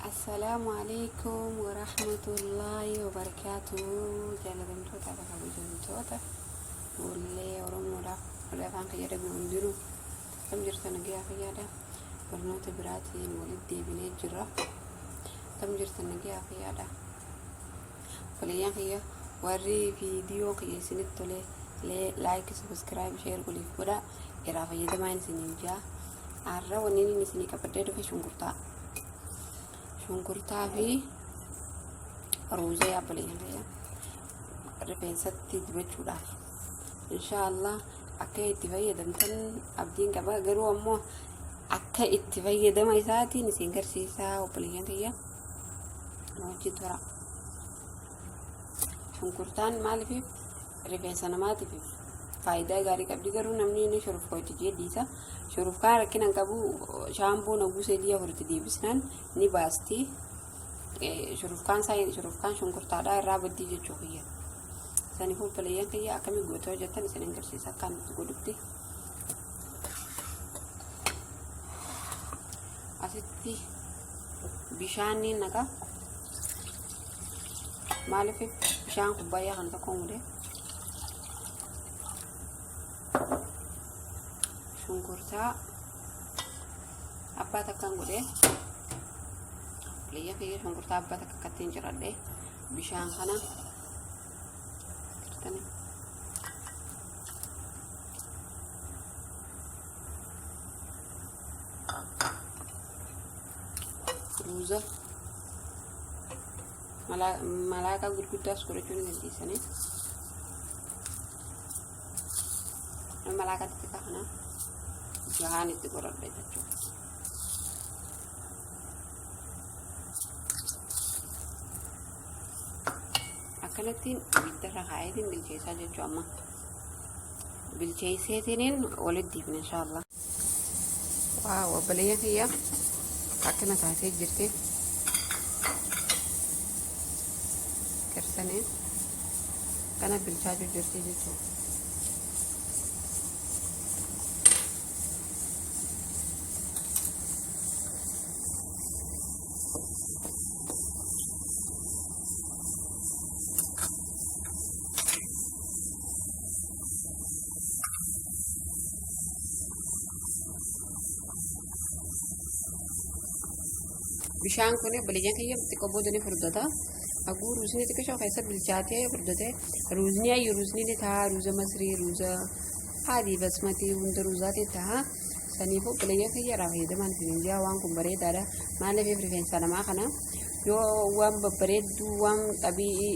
Assalaamu alaikum warahmatullaahi wabarakaatuh. Jaalatamtoota fi kabajamtoota ijoollee Oromoodhaaf warri afaan kiyya dhaga'u hundinuu akkam jirtan nagayaa fayyaadha. Barnoota biraatiin walitti deebinee jirra. Akkam jirtan nagayaa fayyaadha. Obboleeyyan kiyya warri viidiyoo kiyya isinitti tole laayikii sabiskiraayib sheer waliif godhaa irraa fayyadamaa isiniin jaa. Har'a wanni inni isinii qabadhee dhufe shunkurtaa. Shunkurtaa fi ruuza obboleeyyan kiyya rifeensatti dibachuudhaaf. Inshaallah akka itti fayyadamtan abdiin qaba garuu ammoo akka itti fayyadama isaatiin isin garsiisaa obboleeyyan kiyya. Hojii tura. Shunkurtaan maaliif rifeensa namaatiif faayidaa gaarii qabdi garuu namni inni shurufka itti jedhiisa. Shurufkaan rakkina hin qabu shaamboo naguu sadii afuritti deebisnaan ni baasti. Shurufkaan isaa shurufkaan shunkurtaadhaa irraa baddii jechuu kiyya. Saniifuu obboleeyyan kiyya akkamii gootee hojjettan isin agarsiisa akkaan itti godhutti. Asitti bishaan ni naqa. Maaliif bishaan kubbaayyaa kana tokko mudee shunkurtaa abbaa takkaan godhee liyya kiyya shunkurtaa abbaa takka akkattiin ciradhee bishaan kana gartanii ruuza malaaqa gurguddaas godhachuu ni dandeessanii. Malaaqa xixiqqaa kana jahaan itti godhadha jechuudha. Akkanattiin ibiddarra kaa'eetiin bilcheessaa jechuu amma. Bilcheesseetiniin walitti diibna inshaallah. Waaw obboleeyyan kiyya akkana taatee jirti. Garsanii kana bilchaachuu jirti jechuudha. Bishaan kun obboleeyyan kiyya xiqqoo booda ni furdata. Haguu ruuzni xiqqishoo keessa bilchaatee furdate ruuzni ayyu ruuzni ni ta'a ruuza masrii ruuza adii basmatii hunda ruuzaati ta'a. Saniifuu obboleeyyan kiyya irraa fayyadamaan isin hin jaa waan kun bareedaadha. Maaliif rifeensa namaa kana yoo waan babbareedduu waan xabii'ii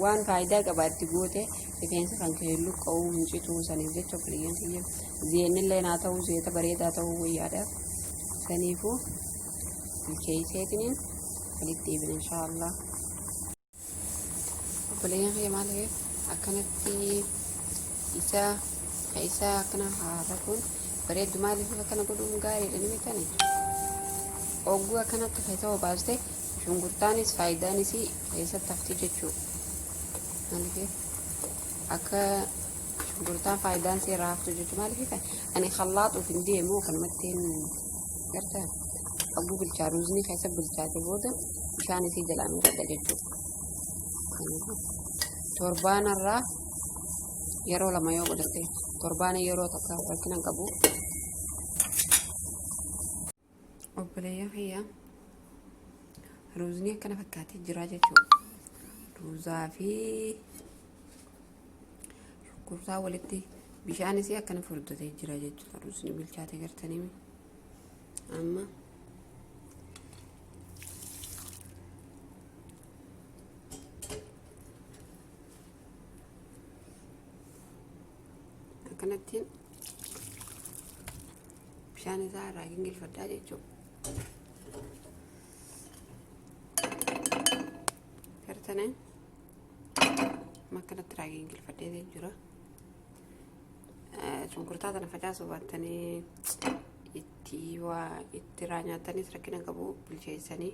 waan faayidaa qabaatti goote rifeensa kan kee hin luqqa'u hin citu saniif jecha obboleeyyan kiyya zeennillee naa ta'u zeeta bareedaa ta'uu wayyaadha saniifuu bilcheesseetiniin walitti deebina inshaallah obboleeyyan kiyya maal ta'eef akkanatti isa isa akkana haarrakuun bareeddu maaliif akkana godhuun gaariidha ni mitani ogguu akkanatti keessa obaaste shunkurtaanis faayidaanis keessatti hafti jechuudha. Maaliif akka shunkurtaan faayidaan seeraa haftu jechuudha. Maaliif ani khallaaxuuf hin deemu kanumatti hin gartaa ogguu bilchaa ruuzni keessa bilchaate booda bishaan isii jalaan godha jechuudha. Torbaanarraa yeroo lama yoo godhatte torbaana yeroo takka rakkina hin qabu. Obboleeyyan kiyya ruuzni akkana fakkaatee jira jechuudha. Ruuzaa fi shunkurtaa walitti bishaanis akkana furdatee jira jechuudha. Ruuzni bilchaate gartanii amma akkanattiin bishaan isaa irraa gingilfadhaa jechuudha. Gartanii akkanatti irraa gingilfadhee jira. Shunkurtaa tana facaasuu baattanii itti waa itti irraa nyaatanis rakkina qabu bilcheessanii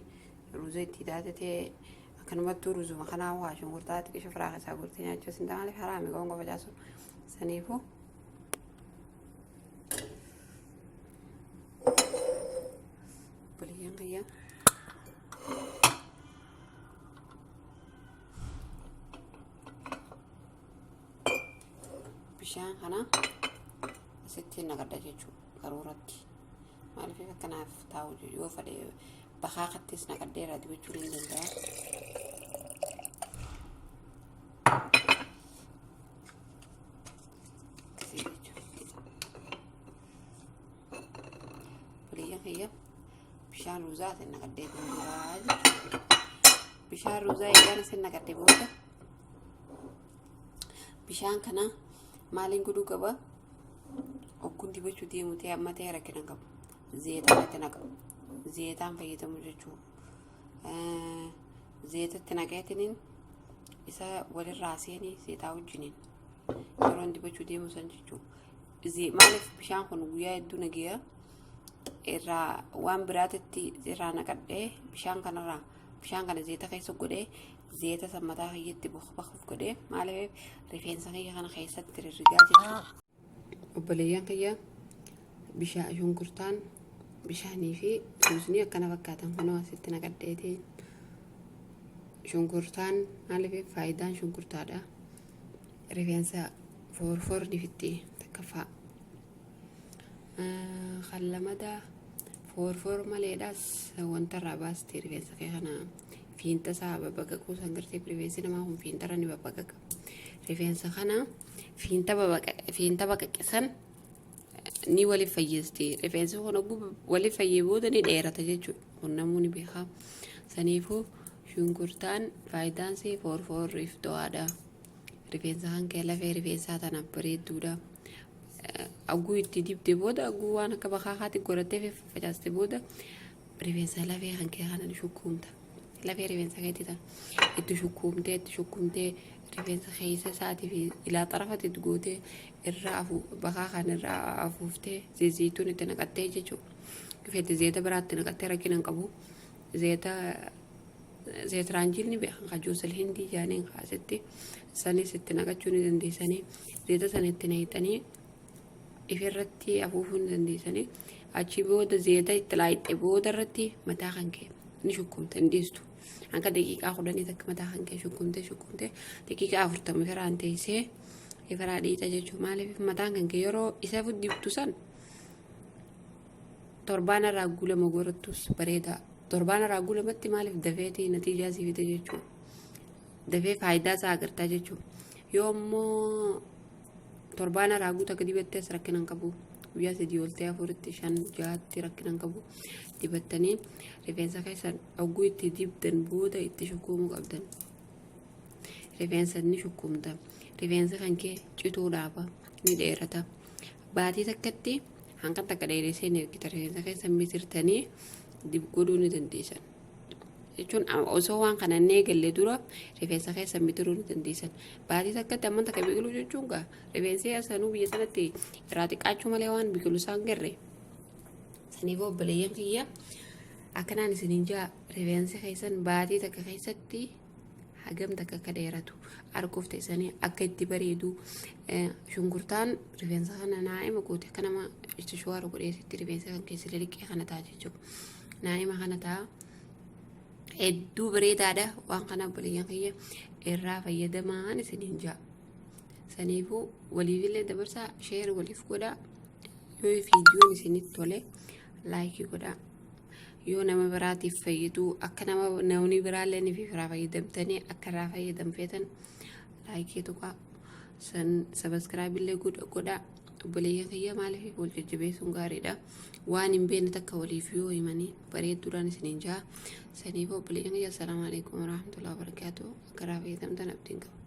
ruuza itti daatatee akkanumattuu ruuzuma kanaa waa shunkurtaa xiqqisho firaa keessaa guurtee nyaachuu sin ta'a maaliif haraami qoonqoo facaasu saniifuu. Obboleeyyan kiyya. Bishaan kana asitti naqadha jechuudha qaruuratti. Maaliif akkanaaf taa'u yoo fedhe bakaakattis naqadhee irraa dibachuu ni danda'a. Akkasii jechuudha. Obboleeyyan kiyya, bishaan ruuzaa asin naqadhee jiraa jechuudha. Bishaan ruuzaa eegaan asin naqadhe booda bishaan kana maaliin godhuu qaba? Ogguun dibachuu deemu ta'e amma ta'e rakkina qabu. Zeetaan itti naqa. Zeetaan fayyadamu jechuudha. Zeetatti naqeetiniin isa walirraa seenii zeetaa wajjiniin yeroo dibachuu deemu san jechuudha. Maaliif bishaan kun guyyaa hedduu nageeya irraa waan biraatitti irraa naqadhee, bishaan kanarraa bishaan kana zeeta keessa godhee, zeeta san mataa kiyyatti bakkuuf godhee, maaliif rifeensa kiyya kana keessatti rirrigaa jechuudha. Obboleeyyan kiyya, bishaan shunkurtaan, bishaanii fi ruuzni akkana fakkaatan kunoo asitti naqadheetiin. Shunkurtaan maaliif, faayidaan shunkurtaadha. Rifeensa foorfoorni fixxi takkaffaa. Kan lamadaa foorfoor maleedhaas wanta irraa baasti rifeensa kee kana fiinxa isaa babbaqaquu san gartee, rifeensi namaa kun fiinxarra ni babbaqaqa. Rifeensa kana fiinxa baqaqisan ni waliif fayyasti. Rifeensi kun hogguu waliif fayyee booda ni dheerata jechuudha. Kun namuu ni beeka. Saniifuu shunkurtaan faayidaan isii foorfoorriif do'aadha. Rifeensa kan kee lafee rifeensaa tanaaf bareedduudha. Aguu itti dibde booda, aguu waan akka bakaakaatti godhattee facaaste booda, rifeensa lafee kan kee kana ni shukkuumta. Lafee rifeensa keetii tana itti shukkuumtee, itti shukkuumtee, rifeensa keessa isaatii fi ilaa xarafatti itti gootee, irraa afu bakaa kan irraa afuuftee, zayituun itti naqattee jechuudha. Rifeensa zeeta biraatti naqattee rakkina hin qabu. Zeeta zeetiraanjiilni beekan kan juusal hindii jaaniin kaasitti sanis itti naqachuu ni dandeessanii, zeeta sana itti naqxanii ifirratti afuufuu ni dandeessanii. Achi booda zeeta itti laayixxe booda irratti mataa kan kee ni shukkumte, hin dhiistu. Hanga daqiiqaa 10 takka mataa kan kee shukkumte shukkumte, daqiiqaa 40 ifirraan teessee ifirraa dhiixa jechuudha. Maaliif, mataan kan kee yeroo isa dibtu san torbaan irraa gulama gorattus bareedaa. Torbaan irraa gulamatti maaliif dafeetii natiijaa sii fide jechuudha. Dafee faayidaa isaa agartaa jechuudha. Yoo immoo torbaan irraa guutuu akka dibattees rakkina hin qabu. Guyyaa 3 oltee 4tti, 5, 6tti rakkina hin qabu. Dibattanii rifeensa keessan hogguu itti dibdan booda itti shukkuumuu qabdan. Rifeensa ni shukkuumta. Rifeensa kan kee cituu dhaaba, ni dheerata. Baatii takkatti hanga takka dheeressee ni ergita. Rifeensa keessa misirtanii godhuu ni dandeessan. Jechuun osoo waan kana hin eegalle dura rifeensa keessa mitiruu ni dandeessan. Baatii takkatti amma takka biqiluu jechuun gaa rifeensi sanuu biyya sanatti irraa xiqqaachuu malee waan biqilu isaan garre. Saniif obboleeyyan kiyya, akkanaan isiniin jaa, rifeensi keessan baatii takka keessatti hagam takka akka dheeratu arguuf teessanii akka itti bareedu. Shunkurtaan rifeensa kana naa'ima goote, akka nama itti shuwaara godheesitti rifeensa kan keessa liliqqee kana ta'a jechuudha. Naa'ima kana ta'a. Hedduu bareedaadha. Waan kana obboleeyyan kiyya irraa fayyadamaan isiniin jaa. Saniifuu waliifillee dabarsaa, share waliif godhaa. Yoo viidiyoon isinitti tole like godhaa. Yoo nama biraatiif fayyadu, akka nama namni biraallee ni irraa fayyadamtanii akka irraa fayyadamfeetan like tuqaa. San subscribe illee godhaa. Obboleeyyan kiyya, maaliif, wal jajjabeessuun gaariidha. Waan hin beekne takka waliif yoo himanii bareedduudhaan isiniin jaa. Saniif obboleeyyan kiyya, assalaamu alaikum warahmatullahi wabarakaatuh. Akka irraa fayyadamtan abdiin qaba.